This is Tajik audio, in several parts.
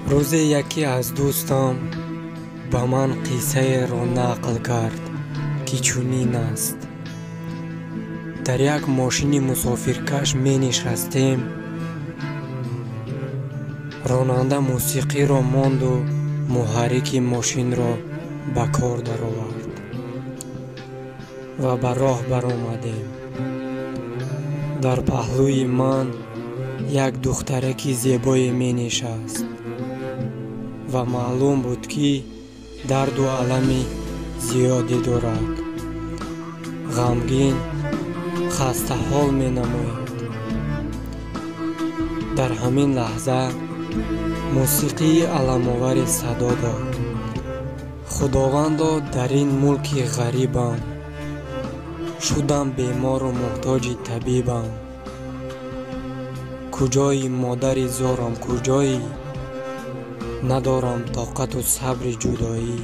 Рӯзе яке аз дӯстам ба ман қиссаеро нақл кард, ки чунин аст. Дар як мошини мусофиркаш менишастем. Ронанда мусиқиро монду муҳаррики мошинро ба кор даровард ва ба роҳ баромадем. Дар паҳлӯи ман як духтараки зебое менишаст ва маълум буд, ки дарду алами зиёде дорад. Ғамгин, хастаҳол менамояд. Дар ҳамин лаҳза мусиқии аламоваре садо дод. Худовандо, дар ин мулки ғарибам, шудам бемору муҳтоҷи табибам. Куҷои модари зорам, куҷоӣ? Надорам тоқату сабри ҷудоӣ.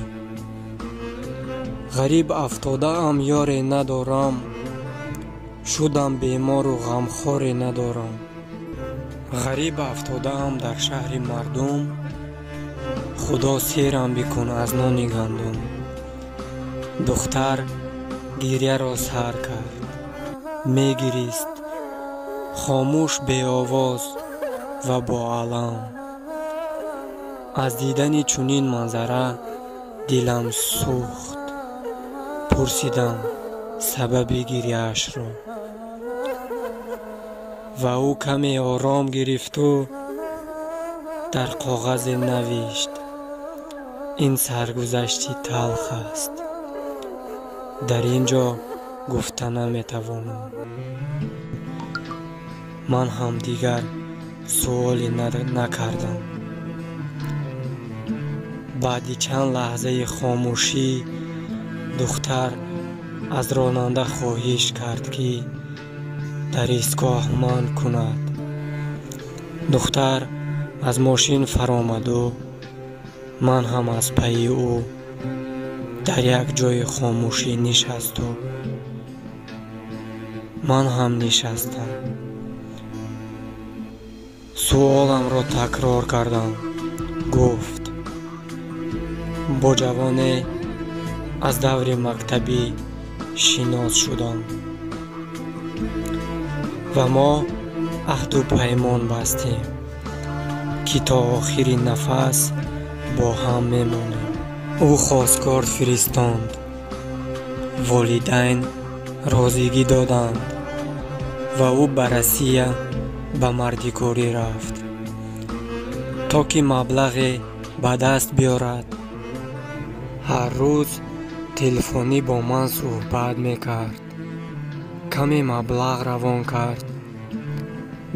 Ғариб афтодаам, ёре надорам, шудам бемору ғамхоре надорам. Ғариб афтодаам дар шаҳри мардум, Худо серам бикун аз нони гандум. Духтар гирьяро сар кард, мегирист, хомӯш, беовоз ва боалам. Аз дидани чунин манзара дилам сӯхт. Пурсидам сабаби гирьяашро ва ӯ каме ором гирифту дар коғазе навишт: ин саргузашти талх аст, дар ин ҷо гуфта наметавонам. Ман ҳам дигар суоле накардам. Баъди чанд лаҳзаи хомӯшӣ духтар аз ронанда хоҳиш кард, ки дар истгоҳ манъ кунад. Духтар аз мошин фаромаду ман ҳам аз пайи ӯ дар як ҷои хомӯшӣ нишасту ман ҳам нишастам. Суоламро такрор кардам. Гуфт: бо ҷавоне аз даври мактабӣ шинос шудам ва мо аҳду паймон бастем, ки то охири нафас бо ҳам мемонем. Ӯ хостгор фиристонд, волидайн розигӣ доданд ва ӯ ба Россия ба мардикорӣ рафт, то ки маблағе ба даст биёрад. Ҳар рӯз телефонӣ бо ман суҳбат мекард. Каме маблағ равон кард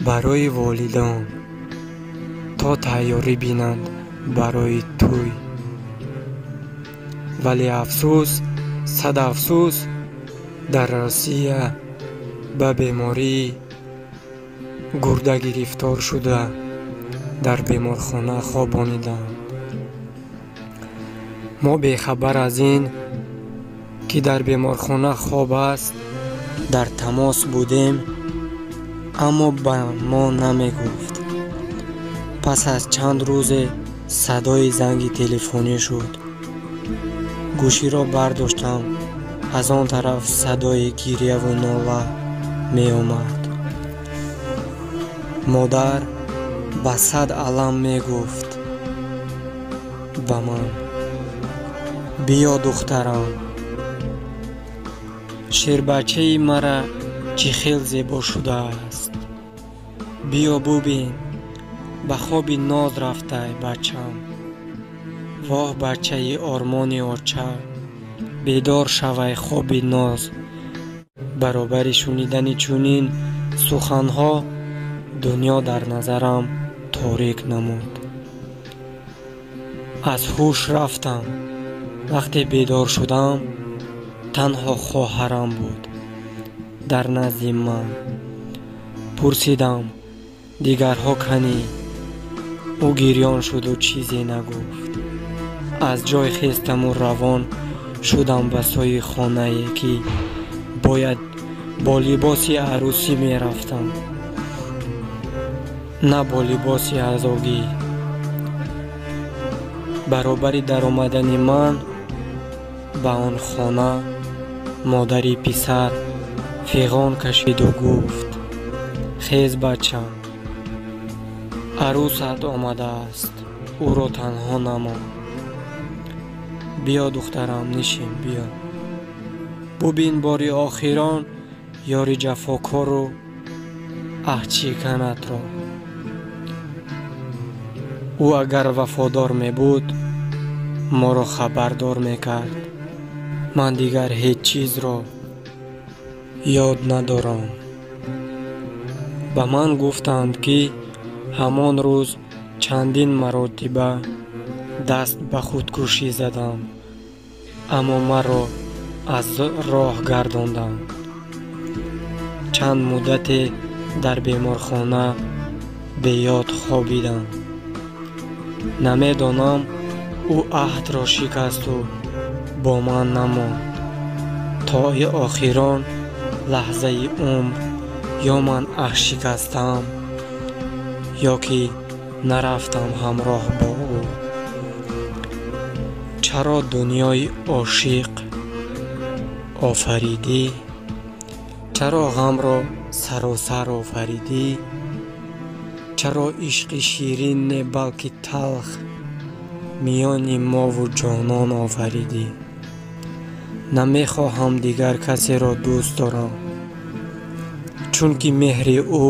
барои волидон, то тайёрӣ бинанд барои тӯй. Вале афсӯс, сад афсӯс, дар Россия ба бемории гурда гирифтор шуда дар беморхона хобониданд. Мо бехабар аз ин, ки дар беморхона хоб аст, дар тамос будем, аммо ба мо намегуфт. Пас аз чанд рӯзе садои занги телефонӣ шуд. Гӯширо бардоштам, аз он тараф садои гирьяву нола меомад. Модар ба сад алам мегуфт ба ман: биё духтарам, шербачаи мара чӣ хел зебо шудааст, биё бубин, ба хоби ноз рафтай бачам. Воҳ, бачаи ормони оча, бедор шавай хоби ноз. Баробари шунидани чунин суханҳо дунё дар назарам торик намуд. Аз ҳуш рафтам. Вақте бедор шудам, танҳо хоҳарам буд дар назди ман. Пурсидам: дигарҳо канӣ? Ӯ гирён шуду чизе нагуфт. Аз ҷой хестаму равон шудам ба сӯи хонае, ки бояд бо либоси арӯсӣ мерафтам, на бо либоси азогӣ. Баробари даромадани ман ба он хона модари писар фиғон кашиду гуфт: хез бачам, арӯсат омадааст, ӯро танҳо намон. Биё духтарам, нишин, биё. Бубин бори охирон ёри ҷафокору аҳдшиканатро. Ӯ агар вафодор мебуд, моро хабардор мекард. Ман дигар ҳеҷ чизро ёд надорам. Ба ман гуфтанд, ки ҳамон рӯз чандин маротиба даст ба худкушӣ задам, аммо маро аз роҳ гардонданд. Чанд муддате дар беморхона беёд хобидам. Намедонам, ӯ аҳдро шикасту бо ман намонд. То охирон лаҳзаи умр ё ман аҳд шикастам, ё ки нарафтам ҳамроҳ бо ӯ. Чаро дунёи ошиқ офаридӣ? Чаро ғамро саросар офаридӣ? Чаро ишқи ширин не, балки талх миёни мову ҷонон офаридӣ? Намехоҳам дигар касеро дӯст дорам, чунки меҳри ӯ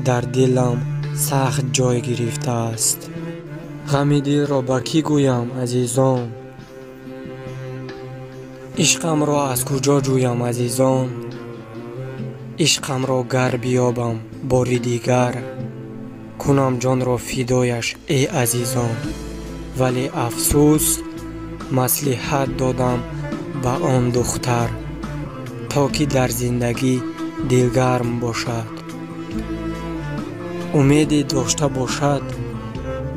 дар дилам сахт ҷой гирифтааст. Ғами дилро ба кӣ гӯям, азизон? Ишқамро аз куҷо ҷӯям, азизон? Ишқамро гар биёбам бори дигар, кунам ҷонро фидояш, эй азизон. Вале афсӯс, маслиҳат додам ба он духтар, то ки дар зиндагӣ дилгарм бошад, умеде дошта бошад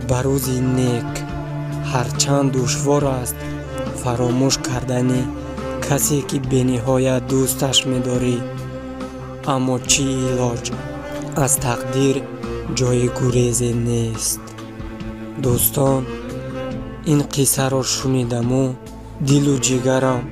ба рӯзи нек. Ҳарчанд душвор аст фаромӯш кардани касе, ки бениҳоят дӯсташ медорӣ, аммо чӣ илоҷ, аз тақдир ҷои гурезе нест. Дӯстон, ин қиссаро шунидаму дилу ҷигарам